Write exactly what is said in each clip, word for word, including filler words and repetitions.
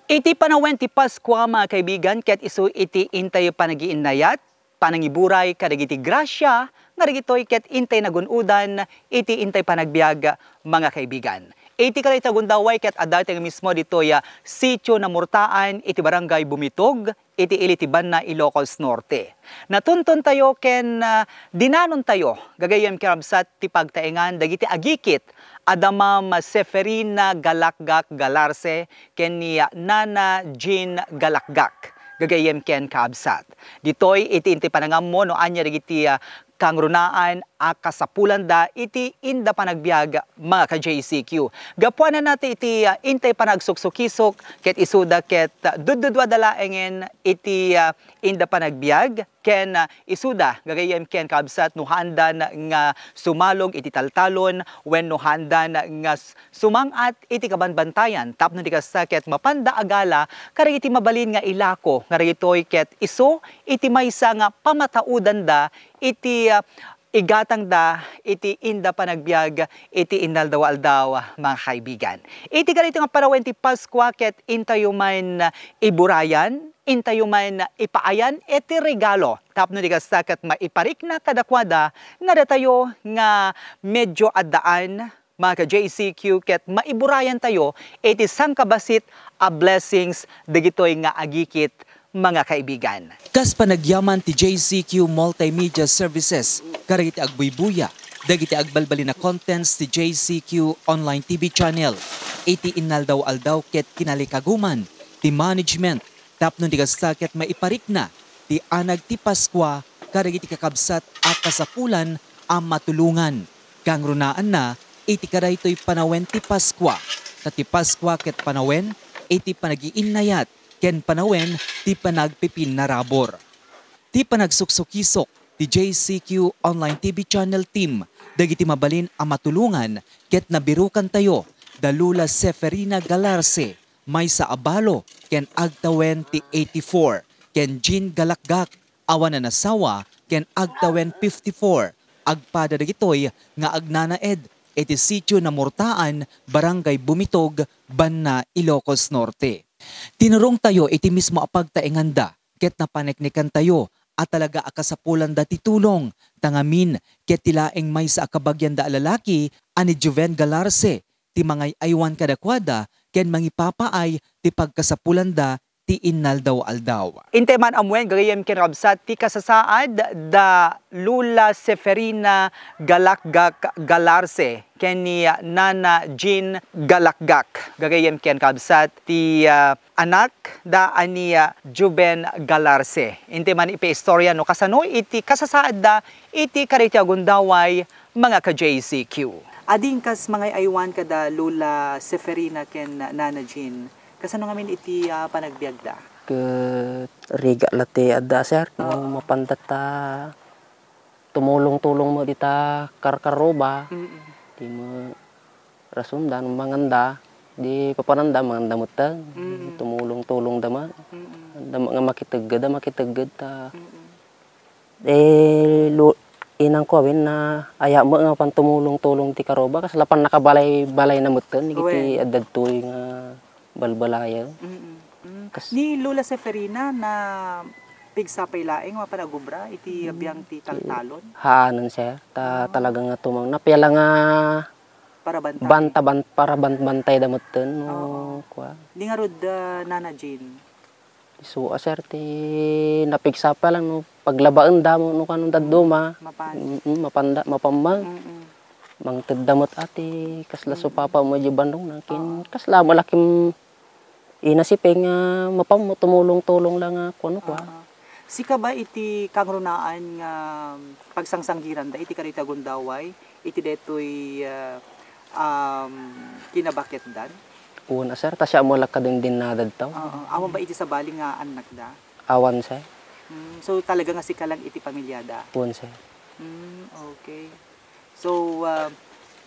Iti panawen ti Paskua, mga kaibigan, ket isu iti intay panagiinnayat, panangiburay kadagiti grasia nga dagitoy ket intay nagun-odan iti intay panagbiag, mga kaibigan. Iti kadayta gundaway ket adda tayo mismo ditoy, ah, Sitio Namurtaan iti Barangay Bumitog, iti ili ti Banna, Ilocos Norte. Natunton tayo ken, ah, dinanon tayo, gagayyem ken kabsat, ti pagtaengan dagiti agikit a da Ma'am Seferina Galakgak Galarce ken ni, ah, Nana Jean Galakgak, gagayyem ken kabsat. Ditoy iti intay panangammo no ania dagiti, ah, kangrunaan a kasapulanda iti inda panagbiag, mga ka-J C Q. Gapuanan nato iti, ah, intay panagsuksukisok ket isuda ket, ah, dudduduada laengen iti, ah, inda panagbiag ken, ah, isuda gagayyem ken kabsat no haandan nga sumalog iti taltalon wenno haandan nga s-, sumang-at iti kabanbantayan tapno di kasta ket mapanda a gala kadagiti mabalin nga ilako nga dagitoy ket isu iti maysa nga pamataudanda iti, ah, igatangda iti inda panagbiag iti inaldaw-aldaw, mga kaibigan. Iti kadaytoy nga panawen ti Paskua ket intayo man iburayan, intayo man ipaayan iti regalo tapno di kasta ket maiparikna kadakuada nga datayo nga medyo addaan, mga ka-J C Q, ket maiburayan tayo iti sangkabassit a blessings dagitoy nga agikit, mga kaibigan. Kas panagyaman ti J C Q Multimedia Services kadagiti agbuybuya dagiti agbalbalin a contents ti J C Q Online T V Channel iti inaldaw-aldaw ket kinalikaguman ti management tapno di kasta ket maiparikna ti anag ti Paskua kadagiti kakabsat a kasapulan a matulongan. Kangrunaanna iti kadaytoy panawen ti Paskua, ta ti Paskua ket panawen iti panagiinnayat ken panawen ti panagpipinnarabor. Ti panagsuksukisok ti J C Q Online T V Channel Team dagiti mabalin a matulongan ket nabirukantayo da Lola Seferina Galarce, maysa a balo ken agtawen ti eighty-four, ken Jean Galakgak, awan a nasawa ken agtawen fifty-four, agpada dagitoy nga agnanaed iti Sitio Namurtaan, Barangay Bumitog, Banna, Ilocos Norte. Tinurongtayo iti mismo a pagtaenganda ket napaneknekantayo a talaga a kasapulanda ti tulong, ta ngamin ket ti laeng maysa a kabagianda a lalaki a ni Joven Galarce ti mangay-aywan kadakuada ken mangipapaay ti pagkasapulanda ti inaldaw-aldaw. Intay man amuen, gagayyem ken kabsat, ti kasasaad da Lola Seferina Galakgak Galarce ken ni Nana Jean Galakgak. Gagayyem ken kabsat, ti, ah, anak da a ni, ah, Joven Galarce. Intay man ipaistorya no kasano iti kasasaad da iti kadaytoy a gundaway, mga ka-J C Q. Ading kas mangay-aywan kada Lola Seferina ken Nana Jean. Kasano ngamin iti, ah, panagbiagda? Ket rigat la ti adda, sir. Oo. No mapanda ta tumulong-tulong met dita karkaroba. Mm-mm. Di met rason da no manganda, di papananda, manganda metten. Mm. Tumulong-tulong da met. Mm-mm. Anda met nga makitegged, a makitegged ta. Mm-mm. Eh, lu-, inangko a wen na aya met nga pantumulong-tulong ti karoba, kasla pannakabalay-balayna metten, iti Wen. Adda ditoy nga balbalayen. Mm-mm. Mm. Kas- Ni Lola Seferina, napigsa pay laeng mapan agubra iti Mm. Biang ti Ti taltalon? Haanen, sir. Ta-, Ah. Talaga nga tumang-, napia la nga Para bantay. Banta-, ban-, para ban-, bantay da metten, no, Oo. Kua. Di ngarud, ah, Nana Jean? Isu a, sir, ti napigsa pay lang no paglabaen da mo no kano dadduma. Mapan. Mm, mapanda, mapamma. Mm-mm. Mangted da met a ti kasla Mm. Su papa mo di bandong na kin Oo. Kasla mo lakim inasipeng nga mapamma tumulong-tulong lang nga kuno kua. Oo. Sika ba iti kangrunaan nga pagsangsanggiran da iti karita gundaway? Iti daytoy, ah, um, kinabaketdan? Wen a, sir, ta siak met la kadindinadadto. Oo. Awan ba iti sabali nga annakda? Awan, sir. Mm, so, talaga nga sika lang iti pamiliada? Wen, sir. Mm, okay. So, ah,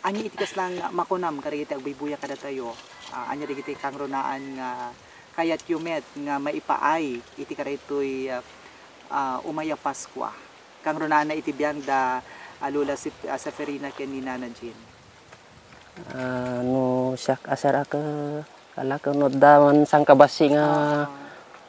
ania iti kasla nga makunam kadagiti agbuybuya kadatayo? Ah, ania dagiti kangrunaan nga kayatyo met nga maipaay iti kadaytoy, ah, ah, umay a Paskua? Kangrunaanna iti biang da, ah, Lola Sep-, ah, Seferina ken ni Nana Jean. Ah, no siak a, sir, a, ke-, Ala, ket no adda man sangkabasi nga Ah.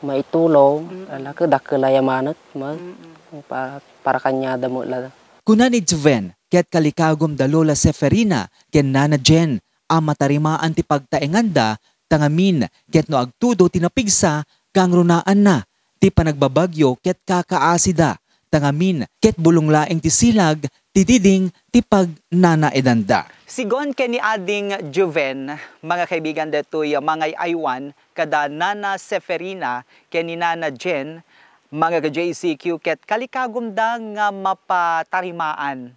maitulong, Mm. ala, ket dakkel aya manen, man. Mm-mm. Pa-, para kaniada met la. Kuna ni Juven, ket kalikagum da Lola Seferina ken Nana Jen a matarimaan ti pagtaenganda, ta ngamin ket no agtudo ti napigsa, kangrunaanna ti panagbabagyo ket kakaasida, ta ngamin ket bulong laeng ti silag ti diding ti pagnanaedanda. Sigun ken ni Ading Juven, mga kaibigan, detoy mangay-aywan kada Nana Seferina ken ni Nana Jen, mga ka-J C Q, ket kalikagumda nga mapatarimaan,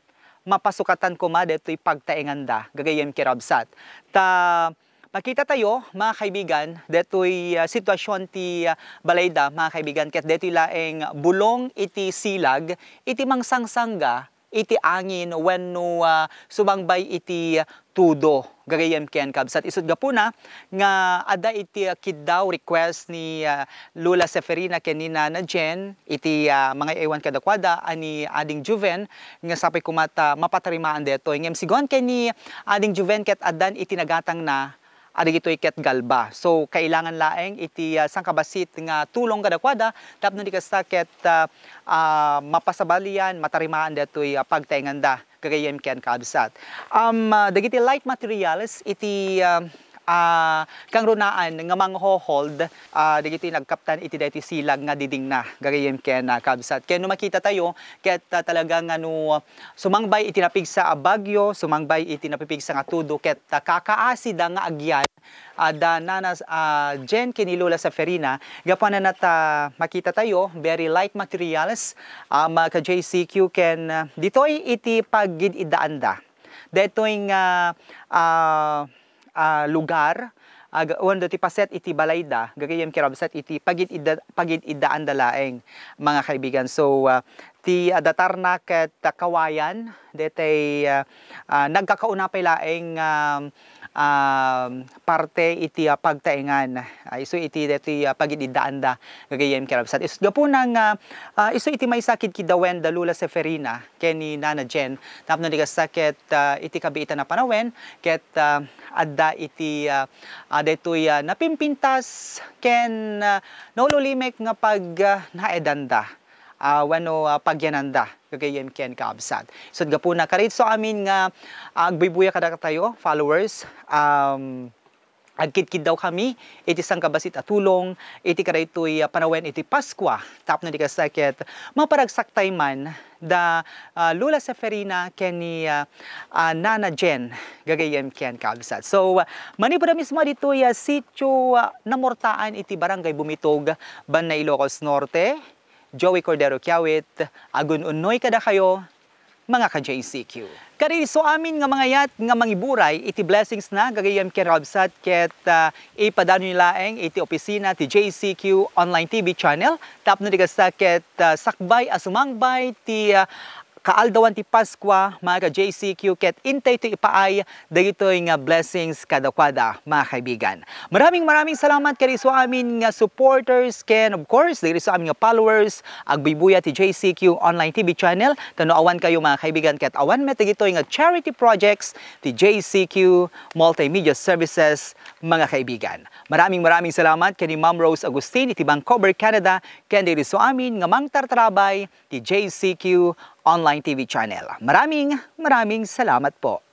mapasukatan koma detoy pagtaenganda, gagayyem ken kabsat. Ta makita tayo, mga kaibigan, detoy, ah, sitwasyon ti, ah, balayda, mga kaibigan, ket detoy laeng bulong iti silag, iti mangsangsangga iti angin wenno, ah, sumangbay iti tudo, gagayyem ken kabsat. Isut' gapuna nga adda iti, ah, kiddaw, request ni, ah, Lola Seferina ken ni Nana Jen iti, ah, mangay-aywan kadakuada a ni Ading Juven nga sapay koma ta mapatarimaan detoy. Ngem sigun ken ni Ading Juven ket addan iti nagatangna a dagitoy ket galba. So, kailangan laeng iti, ah, sangkabassit nga tulong kadakuada tapno di kasta ket, ah, ah, mapasabalian, matarimaan datoy, ah, pagtaenganda, gagayyem ken kabsat. Um, ah, dagiti light materials iti, ah, ah, kangrunaan nga manghohold, ah, dagiti nagkaptan iti daytoy silag nga didingna, gagayyem ken, ah, kabsat. Ken no makita tayo, ket, ah, talaga nga no sumangbay iti napigsa a bagyo, sumangbay iti napipigsa nga tudo, ket, ah, kakaasida nga agyan, ah, da Nana, ah, Jen ken ni Lola Seferina, gapuanan ta makita tayo, very light materials, ah, mga ka-J C Q, ken, ah, ditoy iti pagid-iddaanda. Detoy nga, ah, ah, lugar, ag-, wenno ti paset iti balayda, gagayyem ken kabsat iti pagid-idda-, pagid-iddaanda laeng, mga kaibigan. So, ah, ti, ah, datarna ket, ah, kawayan, detay, ah, ah, nagkakauna pay laeng, ah, ah, parte iti, ah, pagtaengan. Ah, isu iti detoy, ah, pagid-iddaanda, gagayyem ken kabsat. Isut' gapuna nga, ah, isu iti maysa a kidkiddawen da Lola Seferina ken ni Nana Jen. Tapno di kasta ket, ah, iti kabiitan a panawen, ket, ah, adda iti, ah, ah, daytoy, ah, napimpintas ken, ah, naululimek nga pag, ah, naedanda, ah, wenno, ah, pagyananda, gagayyem ken kabsat. Isut' gapuna, kadayso amin nga, ah, agbuybuya kadatayo, followers, um, agkidkiddawkami iti sangkabassit a tulong iti kadaytoy a panawen iti Paskua, tapno di kasta ket maparagsaktayo man da, ah, Lola Seferina ken ni, ah, ah, Nana Jen, gagayyem ken kabsat. So, ah, manipud a mismo ditoy, ah, Sitio, ah, Namortaan iti Barangay Bumitog, Banna, Ilocos Norte, Joey Cordero Kiawit, agun-unnoy kadakayo, mga ka-J C Q. Kadayso amin nga mangayat nga mangiburay iti blessings na gagayyem ken kabsat ket, ah, ipadanoyo laeng iti opisina ti J C Q Online T V Channel tapno di kasta ket, ah, sakbay a sumangbay ti, ah, kaaldawan ti Paskua, mga ka-J C Q, ket intay ti ipaay dagitoy nga blessings kadakuada, mga kaibigan. Maraming, maraming salamat kadayso amin nga supporters ken, of course, dagitoy amin nga followers, agbuybuya ti J C Q Online T V Channel. Ta no awan kayo, mga kaibigan, ket awan met dagitoy nga charity projects ti J C Q Multimedia Services, mga kaibigan. Maraming, maraming salamat ken ni Ma'am Rose Agustin iti Vancouver, Canada, ken dagitoy amin nga mangtartarabay ti J C Q Online T V Channel. Maraming, maraming salamat po.